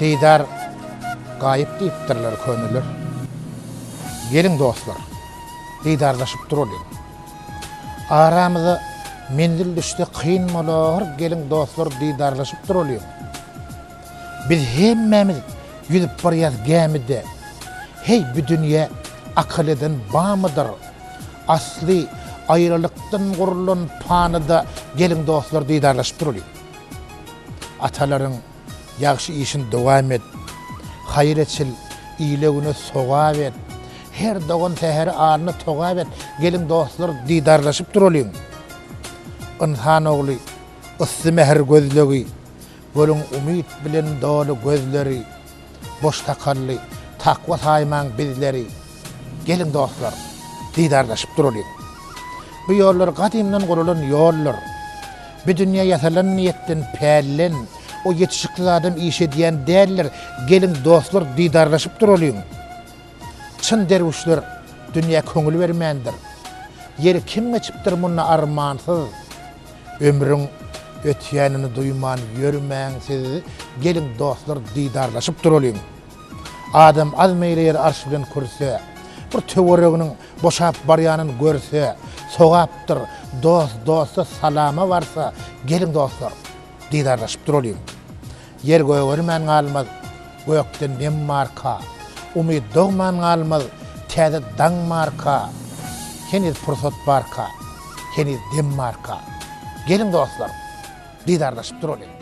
Didar gaýyp diýipdirler köneler. Geliň dostlar, didarlaşyp duralyň. Aramyza menzil düşse kyn bolar, geliň dostlar didarlaşyp duralyň. Biz hemmämiz ýüzüp barýas gämide. Heý bu dünýä akyl eden bamydyr? Asly aýralykdan gurlan panyda geliň dostlar didarlaşyp duralyň. Atalaryň ýagşy işin dowam et. Haýyr eçil, ile-güne sogap et. Her dogan säheri alyna togap et. Geliň dostlar didarlaşyp duralyň. Ynsan ogly yssy mähir gözlegi, Görüň umyt bilen doly gözleri, Boş sakally, takwa saýmaň bizleri. Geliň dostlar, didarlaşyp duralyň. Bu ýollar gadymdan guralan ýoldur. Bu dünýä ýasalan niýetden, pälden, O ýetişiksiz adam iş edýän däldir. Geliň dostlar, didarlaşyp duralyň. Çyn derwüşler dünýä köňül bermändir. Ýeri kim geçipdir munda armansyz? Ömrüň ötýänini duýman ýörmäň siz, Geliň dostlar didarlaşyp duralyň. Adam az meýleýär arş bilen kürsä, Bir töwereginiň boşap barýanyn görse, Sogapdyr, dost dosta salama barsa, Geliň dostlar, didarlaşyp duralyň. Ýer gögermän galmaz, gökde nem barka, Umyt dogman galmaz, täze daň barka, Heniz pursat barka, heniz dem barka, Geliň dostlar, didarlaşyp duralyň.